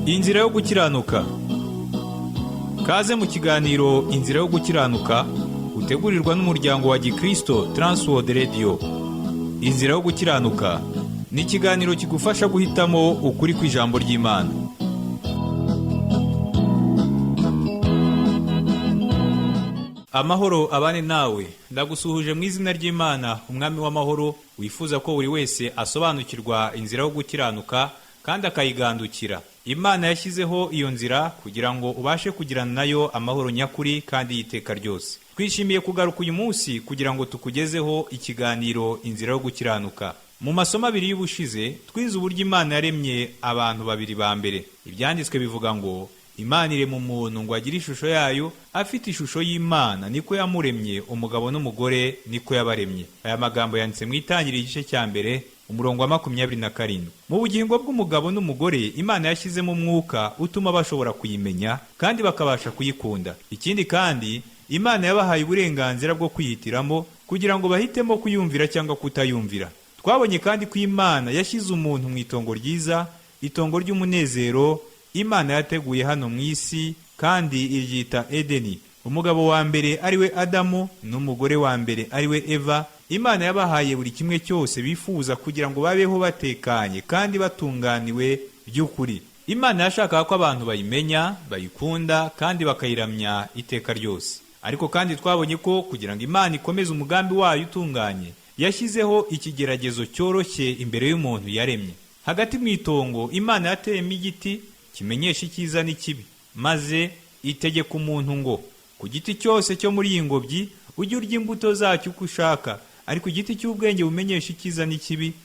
Inzira yo gukiranuka. Kaze mu kiganiro Inzira yo gukiranuka utegurirwa n'umuryango wa Gikristo Transworld Radio. Inzira yo gukiranuka ni ikiganiro kigufasha guhitamo ukuri kw'ijambo ry'Imana. Amahoro abane nawe. Ndagusuhuje mu izina ry'Imana, Umwami w'amahoro, wifuza ko buri wese asobanukirwa inzira yo gukiranuka kandi akayigandukira. Imana yashyizeho iyo nzira kugira ngo ubashe kugirana nayo amahoro nyakuri kandi y'iteka ryose. Twishimiye kugaruka uyu munsi kugira ngo tukugezeho ikiganiro Inzira yo gukiranuka. Mu masomo abiri y'ubushize twize uburyo Imana yaremye abantu babiri ba mbere. Ibyanditswe bivuga ngo Imana irema umuntu ngo agire ishusho yayo, afite ishusho y'Imana niko yamuremye, umugabo n'umugore niko yabaremye. Aya magambo yanditse mu Itangiriro, igice cya 1, umurongo wa 27. Mu bugingo bw'umugabo n'umugore Imana yashyizemo umwuka utuma bashobora kuyimenya kandi bakabasha kuyikunda. Ikindi kandi, Imana yabahaye uburenganzira bwo kwihitiramo kugira ngo bahitemo kuyumvira cyangwa kutayumvira. Twabonye kandi ko Imana yashyize umuntu mu itongo ryiza, itongo ry'umunezero Imana yateguye hano mu isi, kandi iryita Edeni. Umugabo wa mbere ari we Adamu n'umugore wa mbere ari we Eva, Imana yabahaye buri kimwe cyose bifuza kugira ngo babeho batekanye kandi batunganiwe by'ukuri. Imana yashakaga ko abantu bayimenya, bayikunda kandi bakayiramya iteka ryose. Ariko kandi twabonye ko kugira ngo Imana ikomeze umugambi wayo utunganye, yashyizeho ikigeragezo cyoroshye imbere y'umuntu yaremye. Hagati mu itongo Imana yateyemo igiti kimenyesha icyiza n'ikibi, maze itegeka umuntu ngo ku giti cyose cyo muri iyi ngobyi ujye urya imbuto zacyo uko ushaka, ariko igiti cy'ubwenge bumenyesha icyiza n'ikibi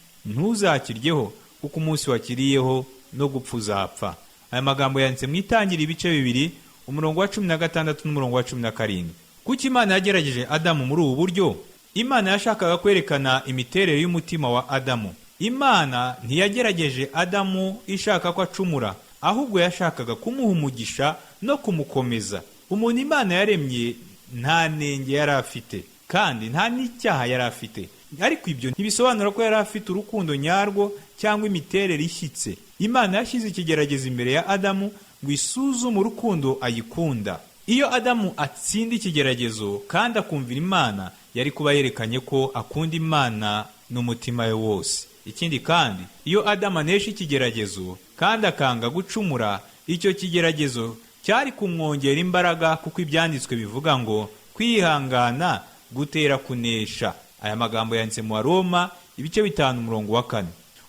ntuzakiryeho, kuko umunsi wakiriyeho no gupfa uzapfa. Aya magambo yanditse mu Itangiriro, ibice 2, umurongo wa 16 n'umurongo wa 17. Kuki Imana yagerageje Adamu muri ubu buryo? Imana yashakaga kwerekana imiterere y'umutima wa Adamu. Imana ntiyagerageje Adamu ishaka ko acumura, ahubwo yashakaga kumuha umugisha no kumukomeza. Umuntu Imana yaremye nta nenge yari afite, kandi nta n'icyaha yari afite. Ariko ibyo ntibisobanura ko yari afite urukundo nyarwo cyangwa imiterere ishyitse. Imana yashyize ikigeragezo imbere ya Adamu ngo isuzume urukundo ayikunda. Iyo Adamu atsinda ikigeragezo kandi akumvira Imana, yari kuba yerekanye ko akunda Imana n'umutima we wose. Ikindi kandi, iyo Adamu anesha ikigeragezo kandi akanga gucumura, icyo kigeragezo cyari kumwongera imbaraga, kuko ibyanditswe bivuga ngo kwihangana gutera kunesha. Aya magambo yanditse mu Baroma, ibice 5, umurongo wa 4.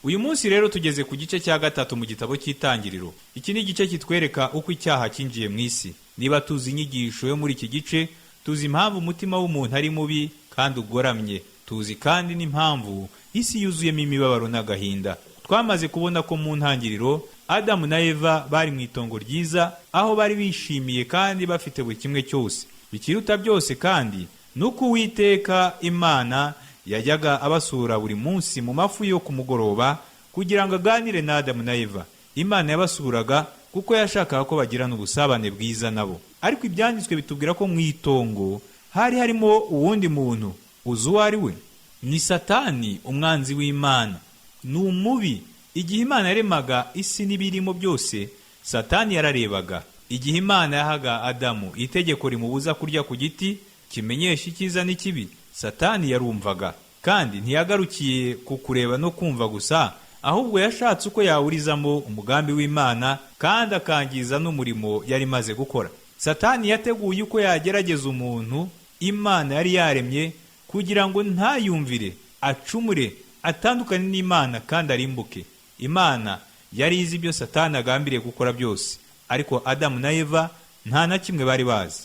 Uyu munsi rero tugeze ku gice cya 3 mu gitabo cy'Itangiriro. Iki ni igice kitwereka uko icyaha cyinjiye mu isi. Niba tuzi inyigisho yo muri iki gice, tuzi impamvu umutima w'umuntu ari mubi kandi ugoramye. Tuzi kandi n'impamvu isi yuzuyemo imibabaro n'agahinda. Twamaze kubona ko mu ntangiriro Adamu na Eva bari mu itongo ryiza, aho bari bishimiye kandi bafite buri kimwe cyose. Ikiruta byose kandi ni uko Uwiteka Imana yajyaga abasura buri munsi mu mafu yo ku mugoroba kugira ngo aganire na Adamu na Eva. Imana yabasuraga kuko yashakaga ko bagirana ubusabane bwiza nabo. Ariko ibyanditswe bitubwira ko mu itongo hari harimo uwundi muntu. Uzi uwo ari we? Ni Satani, umwanzi w'Imana. Ni umubi. Igihe Imana yaremaga isi n'ibirimo byose, Satani yararebaga. Igihe Imana yahaga Adamu itegeko rimubuza kurya ku giti kimenyesha icyiza n'ikibi, Satani yarumvaga. Kandi ntiyagarukiye ku kureba no kumva gusa, ahubwo yashatse uko yawurizamo umugambi w'Imana kandi akangiza n'umurimo yari imaze gukora. Satani yateguye uko yagerageza umuntu Imana yari yaremye kugira ngo ntayumvire, acumure, atandukane n'Imana kandi arimbuke. Imana yari izi ibyo Satani agambiriye gukora byose, ariko Adamu na Eva nta na kimwe bari bazi.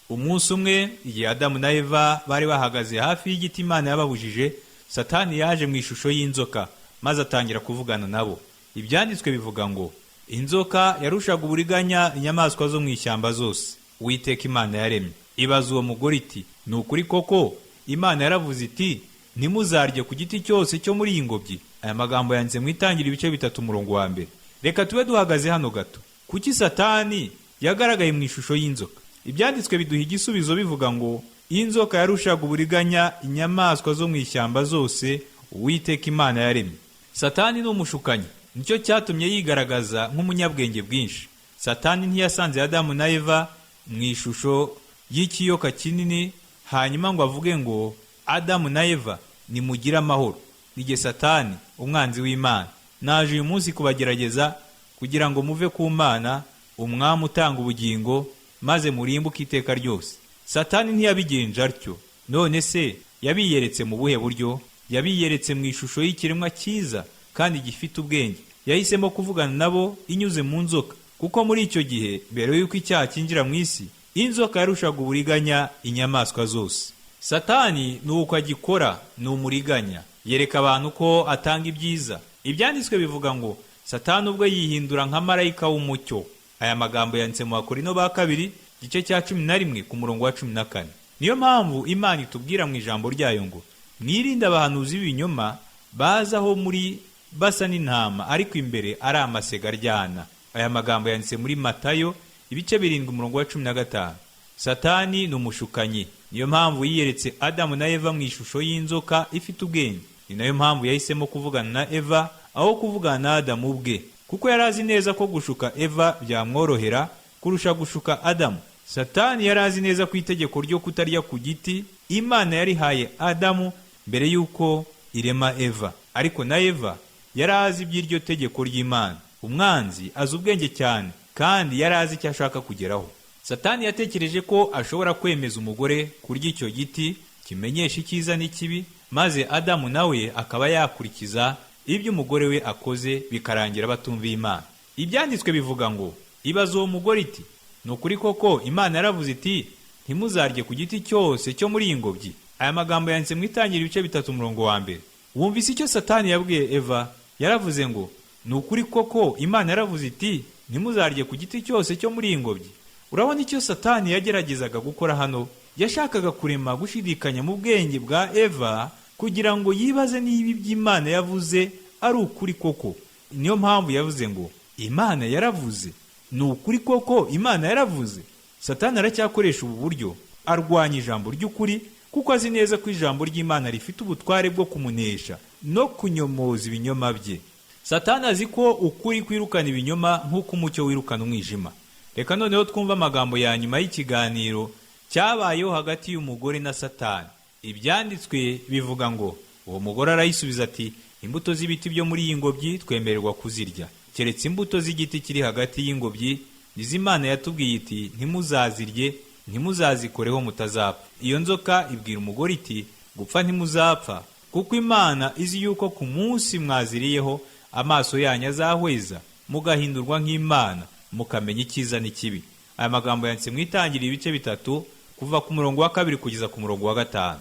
Umunsi umwe, igihe Adamu na Eva bari bahagaze hafi y'igiti Imana yababujije, Satani yaje mu ishusho y'inzoka maze atangira kuvugana nabo. Ibyanditswe bivuga ngo inzoka yarushaga uburiganya inyamaswa zo mu ishyamba zose Uwiteka Imana yaremye. Ibaza uwo mugore iti: ni ukuri koko Imana yaravuze iti ntimuzarye ku giti cyose cyo muri iyi ngobyi? Aya magambo yanditse mu Itangiriro, ibice 3, umurongo wa 1. Reka tube duhagaze hano gato. Kuki Satani yagaragaye mu ishusho y'inzoka? Ibyanditswe biduha igisubizo bivuga ngo inzoka yarushaga uburiganya inyamaswa zo mu ishyamba zose Uwiteka Imana yaremye. Satani ni umushukanyi. Nicyo cyatumye yigaragaza nk'umunyabwenge bwinshi. Satani ntiyasanze Adamu na Eva mu ishusho y'ikiyoka kinini hanyuma ngo avuge ngo: "Adamu na Eva, nimugire amahoro. Nige Satani, umwanzi w'Imana. Naje uyu munsi kubagerageza kugira ngo muve ku Mana, umwami utanga ubugingo, maze murimbuke iteka ryose." Satani ntiyabigenje atyo. None se yabiyeretse mu buhe buryo? Yabiyeretse mu ishusho y'ikiremwa cyiza kandi gifite ubwenge. Yahisemo kuvugana nabo inyuze mu nzoka, kuko muri icyo gihe, mbere y'uko icyaha cyinjira mu isi, inzoka yarushaga uburiganya inyamaswa zose. Satani ni uko agikora, ni umuriganya. Yereka abantu ko atanga ibyiza. Ibyanditswe bivuga ngo Satani ubwo yihindura nka marayika w'umucyo. Aya magambo yanditse mu Bakorino ba kabiri, igice cya 11, ku murongo wa 14. Niyo mpamvu Imana itubwira mu ijambo ryayo ngo: "Mwirinde abahanuzi b'ibinyoma baza aho muri basa n'intama, ariko imbere ari amasega aryana." Aya magambo yanditse muri Matayo, ibice 7, umurongo wa 15. Satani ni umushukanyi. Niyo mpamvu yiyeretse Adamu na Eva mu ishusho y'inzoka ifite ubwenge. Ni nayo mpamvu yahisemo kuvugana na Eva aho kuvugana na Adamu ubwe, kuko yari azi neza ko gushuka Eva byamworohera kurusha gushuka Adamu. Satani yari azi neza ko itegeko ryo kutarya ku giti Imana yarihaye Adamu mbere y'uko irema Eva, ariko na Eva yari azi iby'iryo tegeko ry'Imana. Umwanzi azi ubwenge cyane, kandi yari azi icyo ashaka kugeraho. Satani yatekereje ko ashobora kwemeza umugore kurya icyo giti kimenyesha icyiza n'ikibi, maze Adamu nawe akaba yakurikiza ibyo umugore we akoze, bikarangira batumviye Imana. Ibyanditswe bivuga ngo ibaza uwo mugore iti: "Ni ukuri koko Imana yaravuze iti: 'Ntimuzarye ku giti cyose cyo muri iyi ngobyi'?" Aya magambo yanditse mu Itangira, ibice 3, umurongo wa 1. Wumvise icyo Satani yabwiye Eva? Yaravuze ngo: "Ni ukuri koko Imana yaravuze iti: 'Ntimuzarye ku giti cyose cyo muri iyi ngobyi'?" Urabona icyo Satani yageragezaga gukora hano? Yashakaga kurema gushidikanya mu bwenge bwa Eva kugira ngo yibaze niba iby'Imana yavuze ari ukuri koko. Niyo mpamvu yavuze ngo: "Imana yaravuze? Ni ukuri koko Imana yaravuze?" Satani aracyakoresha ubu buryo, arwanya ijambo ry'ukuri, kuko azi neza ko ijambo ry'Imana rifite ubutware bwo kumunesha no kunyomoza ibinyoma bye. Satani azi ko ukuri kwirukana ibinyoma nk'uko umucyo wirukana umwijima. Reka noneho twumve amagambo ya nyuma y'ikiganiro cyabayeho hagati y'umugore na Satani. Ibyanditswe bivuga ngo uwo mugore arayisubiza ati: "Imbuto z'ibiti byo muri iyi ngobyi twemererwa kuzirya, keretse imbuto z'igiti kiri hagati y'ingobyi, nizo Imana yatubwiye iti: 'Ntimuzazirye, ntimuzazikoreho mutazapfa.'" Iyo nzoka ibwira umugore iti: "Gupfa ntimuzapfa, kuko Imana izi yuko ku munsi mwaziriyeho amaso yanyu azahweza, mugahindurwa nk'Imana, mukamenya icyiza n'ikibi." Aya magambo yanditse mu Itangiriro, ibice 3, kuva ku murongo wa 2 kugeza ku murongo wa 5.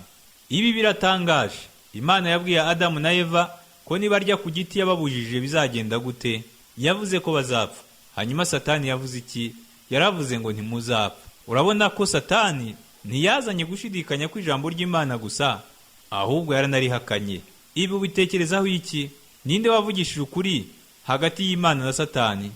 Ibi biratangaje. Imana yabwiye Adamu na Eva ko nibarya ku giti yababujije bizagenda gute? Yavuze ko bazapfa. Hanyuma Satani yavuze iki? Yaravuze ngo: "Ntimuzapfa." Urabona ko Satani ntiyazanye gushidikanya ko ijambo ry'Imana gusa, ahubwo yaranarihakanye. Ibi ubitekerezaho iki? Ninde wavugishije ukuri hagati y'Imana na Satani?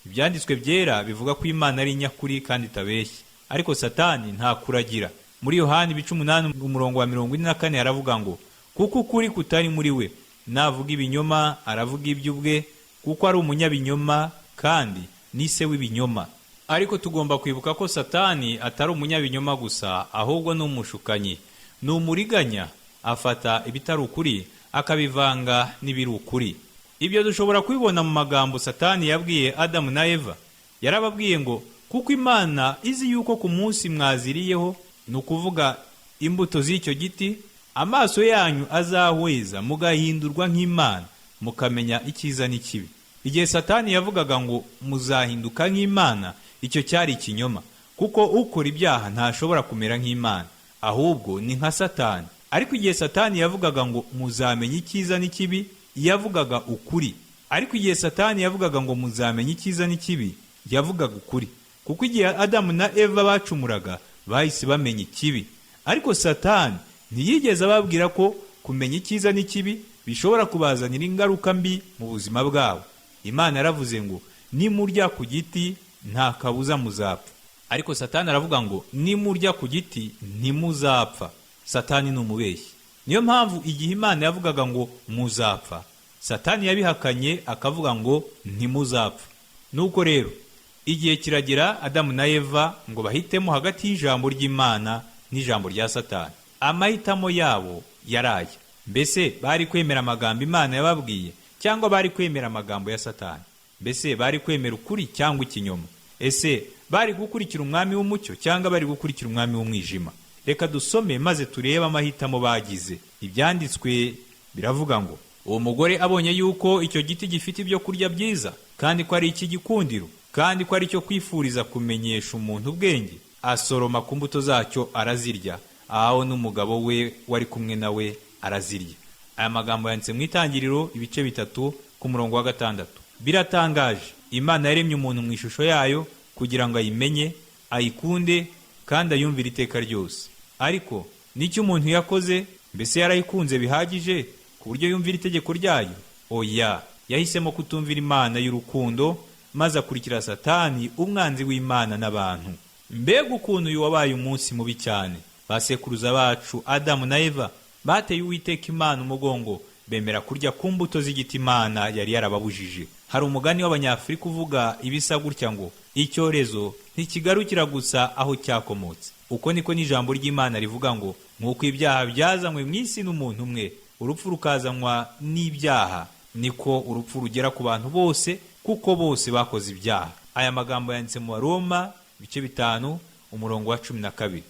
Ibyanditswe byera bivuga ko Imana ari nyakuri kandi itabeshya, ariko Satani nta kuragira. Muri Yohani, ibice 8, umurongo wa 44, aravuga ngo: "Kuko ukuri kutari muri we. Navuga ibinyoma aravuga iby'ubwe, kuko ari umunyabinyoma kandi ni se w'ibinyoma." Ariko tugomba kwibuka ko Satani atari umunyabinyoma gusa, ahubwo ni umushukanyi, ni umuriganya. Afata ibitari ukuri akabivanga n'ibiri ukuri. Ibyo dushobora kubibona mu magambo Satani yabwiye Adamu na Eva. Yarababwiye ngo: "Kuko Imana izi yuko ku munsi mwaziriyeho," ni ukuvuga imbuto z'icyo giti, "amaso yanyu azahweza, mugahindurwa nk'Imana, mukamenya icyiza n'ikibi." Igihe Satani yavugaga ngo muzahinduka nk'Imana, icyo cyari ikinyoma, kuko ukora ibyaha ntashobora kumera nk'Imana, ahubwo ni nka Satani. Ariko igihe Satani yavugaga ngo muzamenya icyiza n'ikibi, yavugaga ukuri. Ariko igihe Satani yavugaga ngo muzamenya icyiza n'ikibi, yavugaga ukuri, kuko igihe Adamu na Eva bacumuraga bahise bamenya ikibi. Ariko Satani ntiyigeze ababwira ko kumenya icyiza n'ikibi bishobora kubazanira ingaruka mbi mu buzima bwabo. Imana yaravuze ngo: "Nimurya ku giti nta kabuza muzapfa." Ariko Satani aravuga ngo: "Nimurya ku giti ntimuzapfa." Satani ni umubeshyi. Niyo mpamvu igihe Imana yavugaga ngo muzapfa, Satani yabihakanye akavuga ngo ntimuzapfa. Nuko rero igihe kiragera Adamu na Eva ngo bahitemo hagati y'ijambo ry'Imana n'ijambo rya Satani. Amahitamo yabo yaraye. Mbese bari kwemera amagambo Imana yababwiye cyangwa bari kwemera amagambo ya Satani? Mbese bari kwemera ukuri cyangwa ikinyoma? Ese bari gukurikira umwami w'umucyo cyangwa bari gukurikira umwami w'umwijima? Reka dusome maze turebe amahitamo bagize. Ibyanditswe biravuga ngo: uwo mugore abonye yuko icyo giti gifite ibyo kurya byiza, kandi ko ari icy'igikundiro, kandi ko ari icyo kwifuriza kumenyesha umuntu ubwenge, asoroma ku mbuto zacyo arazirya, aho n'umugabo we wari kumwe nawe arazirya. Aya magambo yanditse mu Itangiriro ibice 3 ku murongo wa 6. Biratangaje, Imana yaremye umuntu mu ishusho yayo kugira ngo ayimenye, ayikunde kandi ayumvire iteka ryose. Ariko nicyo umuntu yakoze? Mbese yarayikunze bihagije ku buryo yumvira itegeko ryayo? Oya, yahisemo kutumvira Imana y'urukundo maze akurikira Satani, umwanzi w'Imana n'abantu. Mbega ukuntu uyu wabaye umunsi mubi cyane! Basekuruza bacu Adamu na Eva bateye Uwiteka Imana umugongo, bemera kurya ku mbuto z'igiti Imana yari yarababujije. Hari umugani w'Abanyafurika uvuga ibisa gutya ngo: icyorezo ntikigarukira gusa aho cyakomotse. Uko niko n'ijambo ry'Imana rivuga ngo: nk'uko ibyaha byazanywe mu isi n'umuntu umwe, urupfu rukazanwa n'ibyaha, niko urupfu rugera ku bantu bose, kuko bose bakoze ibyaha. Aya magambo yanditse mu Baroma ibice 5 umurongo wa 12.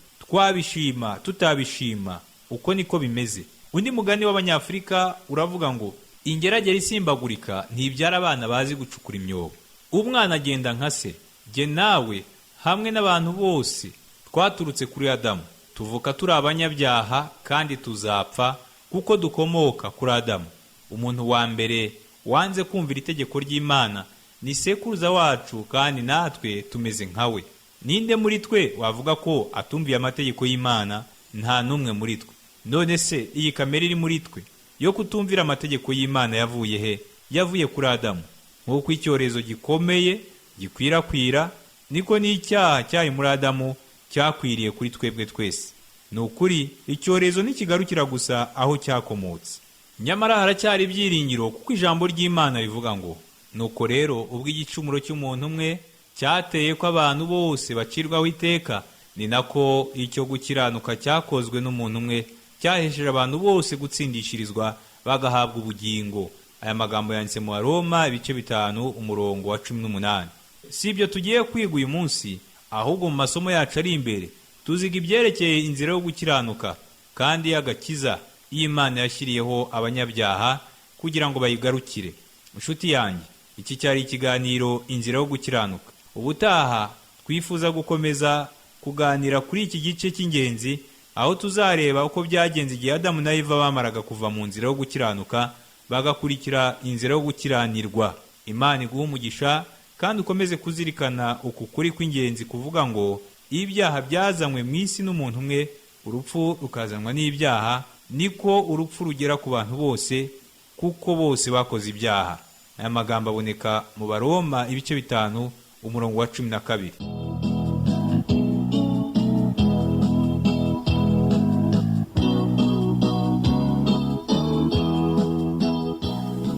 Twabishima tutabishima, uko niko bimeze. Undi mugani w'Abanyafurika uravuga ngo: ingeragere isimbagurika ntibyara abana bazi gucukura imyobo. Umwana agenda nka se. Jye nawe hamwe n'abantu bose twaturutse kuri Adamu, tuvuka turi abanyabyaha kandi tuzapfa kuko dukomoka kuri Adamu. Umuntu wa mbere wanze kumvira itegeko ry'Imana ni sekuruza wacu, kandi natwe tumeze nkawe. Ninde muri twe wavuga ko atumviye amategeko y'Imana? Nta n'umwe muri twe. None se iyi kamere iri muri twe yo kutumvira amategeko y'Imana yavuye he? Yavuye kuri Adamu. Nk'uko icyorezo gikomeye gikwirakwira, niko n'icyaha cyari muri Adamu cyakwiriye kuri twebwe twese. Ni ukuri icyorezo ntikigarukira gusa aho cyakomotse. Nyamara haracyari ibyiringiro, kuko ijambo ry'Imana rivuga ngo: nuko rero ubwo igicumuro cy'umuntu umwe cyateye ko abantu bose bacirwaho iteka, ni nako icyo gukiranuka cyakozwe n'umuntu umwe cyahesheje abantu bose gutsindishirizwa bagahabwa ubugingo. Aya magambo yanditse mu Baroma ibice 5 umurongo wa 18. Si ibyo tugiye kwiga uyu munsi, ahubwo mu masomo yacu ari imbere tuziga ibyerekeye inzira yo gukiranuka kandi y'agakiza y'Imana yashyiriyeho abanyabyaha kugira ngo bayigarukire. Inshuti yanjye, iki cyari ikiganiro Inzira yo Gukiranuka. Ubutaha twifuza gukomeza kuganira kuri iki gice cy'ingenzi, aho tuzareba uko byagenze igihe Adamu na Eva bamaraga kuva mu nzira yo gukiranuka bagakurikira inzira yo gukiranirwa. Imana iguhe umugisha kandi ukomeze kuzirikana uku kuri kw'ingenzi kuvuga ngo: ibyaha byazanywe mu isi n'umuntu umwe, urupfu rukazanwa n'ibyaha, niko urupfu rugera ku bantu bose, kuko bose bakoze ibyaha. Aya magambo aboneka mu Baroma ibice 5 umurongo wa 12.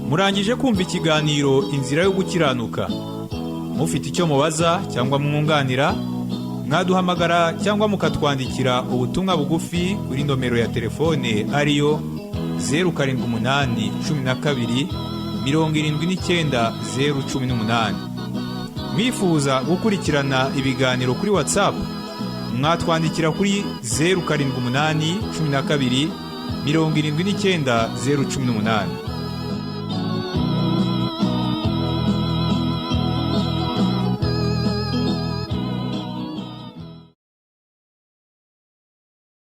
Murangije kumva ikiganiro Inzira yo Gukiranuka. Mufite icyo mubaza cyangwa mwunganira, mwaduhamagara cyangwa mukatwandikira ubutumwa bugufi kuri nomero ya telefone ariyo 078 12 79 018. Mwifuza gukurikirana ibiganiro kuri WhatsApp, mwatwandikira kuri 078 12 79 018.